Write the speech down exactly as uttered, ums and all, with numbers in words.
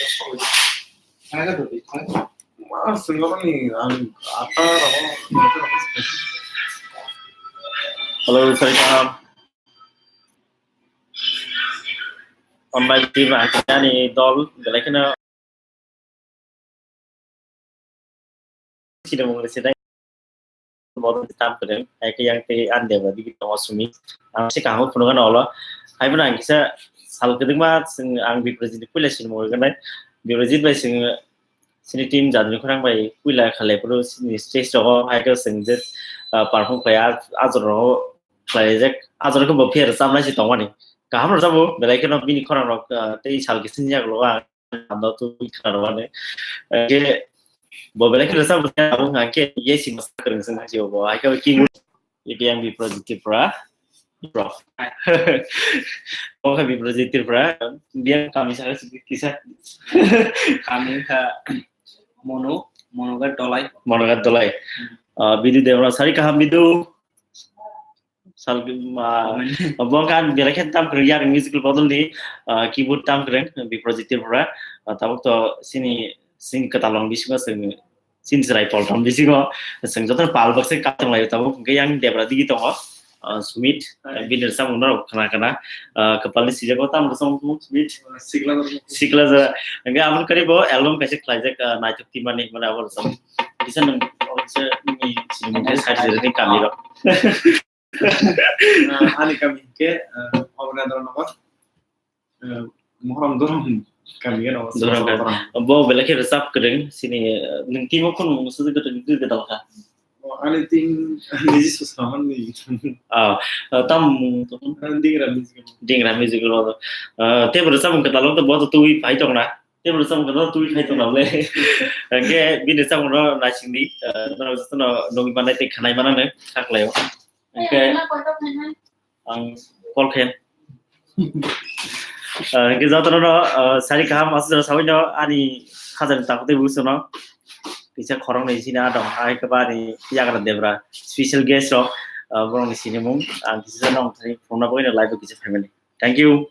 Hello, Sari Kaham. Online team ani dol, belai kheno sinimung rwchadai. Model tam kwrwng, hai khe yang tei ani debra digi tongo Sumit. Ang se kaham phunukgano olo. Hai phano ang kisa sal kwdwkma chwng ang Biprajit ni puila sinimung rwgwnai. Biprajit bai chwng chini team Jaduni Khorang bai puila khalai phuru chini stage rogo hai khe chwng je, ah, perform khlai a, a jora rogo khlaijak. A jora khe bo phiya rwchabnai se tongmani. Kaham rwchabo, belai kheno bini khorang rok, ah, tei sal kisa ni yagulo ang ando tu khna rwmani. Hwnkhe bo belai kheno rwchapmani, abo hwnkhe yesi masa kwrwng se nang si bo. Hai khe keyboard, A P M Biprajit Tripura. Bro. Bo khe Biprajit Tripura. Biyang kami sa kisa. Kami kha Mono, Monogat Dolai. Monogat Dolai. Ah, Bidu Debra, Sari Kaham Bidu. Sal, ah, bo khe belai khe tam kwrwng yak musical bodol ni, ah, keyboard tam kwrwng Biprajit Tripura. Ah, tabuk to chini, chini kwtal rok bisingo chwng, chini chwrai poltom bisingo chwng joto pal baksa kap tong laio tabuk. Hwnkhe yang debra digi tongo, ah, Sumit, bini rwchapmung no khna khna, ah, kwpal ni sijak o tamo rwchapmung Sumit. Sikla jora. Sikla jora. Hwnkhe aboni kwrwi bo album kaisa khlaijak, ah, Naithok Timani, mane abo rwchapmung. Kisa nwng, kisa nini sinimung khe side jora ni kami rok. Ah, ani kami hwnkhe, ah, Obonadra Nagar, ah, Mohram Dorom kami gano. Dorom kami. Bo belai khe rwchap kwrwng, chini, ah, nwng timo khun mung sujui kwrwng, kwrwng kwtal kha. Oh, ani team, niji susramani. Ah, ah, tam mung to? Ah, Dingra Music. Dingra Music lo. Ah, tei bo rwchapmung kwtal to bo to twi phai tongna. Tei bo rwchapmung kwtal twi phai tongna le. Hwnkhe bini rwchapmung no naisingdi, ah, norok jotono nugwi mannai tei khnai mannai khaklaio. Hwnkhe ang call khe. Ah, hwnkhe jotono no, ah, sari kaham aswk jora sawi no ani khajani takhuk tei busu no. Kisa khoroknwi sini adong, hai khe bani yagra debra special guest rok, ah, borokni sinimung ang kisa nong thani phone no bagwi no live o kisa phaimani. Thank you.